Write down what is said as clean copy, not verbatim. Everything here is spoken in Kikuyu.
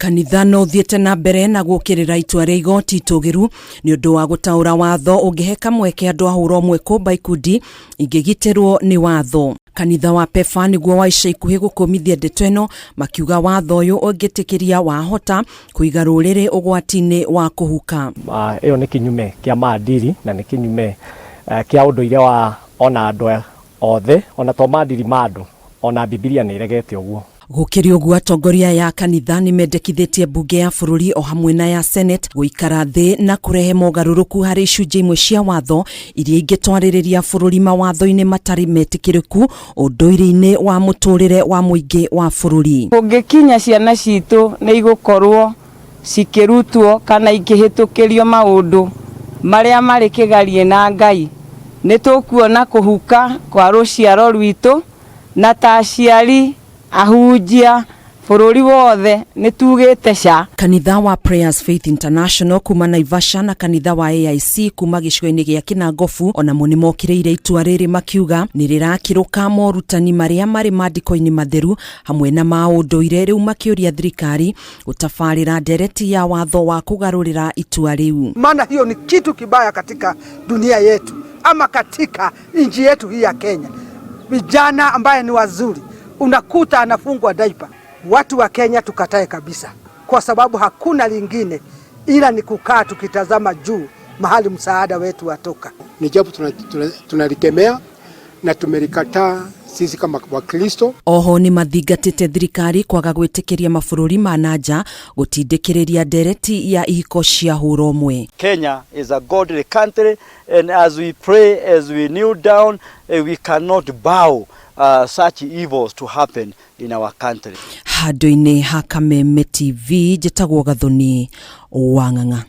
Kanitha no ũthiĩte na mbere na gũkĩrĩra itua rĩa igoti itũgĩru nĩ ũndũ wa gũtaũra watho ũngĩhe kamweke andũ a hũra ũmwe kũmba ikundi ingĩgitĩrwo nĩ watho. Kanitha wa PEFA nĩguo wa ica ikuhĩ gũkũmithia ndeto ĩno, makiuga watho ũyũ ũngĩtĩkĩria wahota kũiga rũrĩrĩ ũgwati-inĩ wa kũhuka. Ĩyo nĩ kĩnyume kĩa maadili na nĩ kĩnyume kĩa ũndũire wa ona andũ othe, ona to maadili ma andũ, ona Bibilia nĩ ĩregete ũguo. Gũkĩrĩ ũguo, atongoria ya kanitha nĩ mendekithĩtie mbunge ya bũrũri o hamwe na ya Senate gũikara thĩ na kũrehe mogarũrũku harĩ icunjĩ imwe cia watho iria ingĩtwarĩrĩria bũrũri mawatho-inĩ matarĩ metĩkĩrĩku ũndũire-inĩ wa mũtũrĩre wa mũingĩ wa bũrũri. Kũngĩkinya ciana citũ nĩ igũkorwo cikĩrutwo kana ikĩhĩtũkĩrio maũndũ marĩa marĩ kĩgarie na Ngai, nĩ tũkuona kũhuka kwa rũciaro rwitũ, na ta aciari, ahunjia, bũrũri wothe nĩ tugĩte ca. Kanitha wa Prayers Faith International kuma Naivasha na kanitha wa AIC kuma gĩcigo-inĩ gĩa Kĩnangobu onamo nĩ mokĩrĩire itua rĩrĩ, makiuga nĩ rĩrakĩrũka morutani marĩa marĩ maandĩko-inĩ matheru hamwe na ma ũndũire, rĩu makĩũria thirikari gũtabarĩra ndereti ya watho wa kũgarũrĩra itua rĩu. Maana hiyo ni kitu kibaya katika dunia yetu ama katika nchi yetu hii ya Kenya. Vijana ambaye ni wazuri unakuta anafungwa diaper. Watu wa Kenya tukatae kabisa, kwa sababu hakuna lingine ila ni kukaa tukitazama juu mahali msaada wetu watoka. Ni jambo tunalikemea na tumelikataa sisi kama Wakristo. Oho nĩ mathingatĩte thirikari kwaga gwĩtĩkĩria mabũrũri ma nanja gũtindĩkĩrĩria ndereti ya ihiko cia hũra ũmwe. Kenya is a godly country, and as we pray, as we kneel down, we cannot bow such evils to happen in our country. Handũ-inĩ ha Kameme TV, njĩtagwo Gathoni wa Ng'ang'a.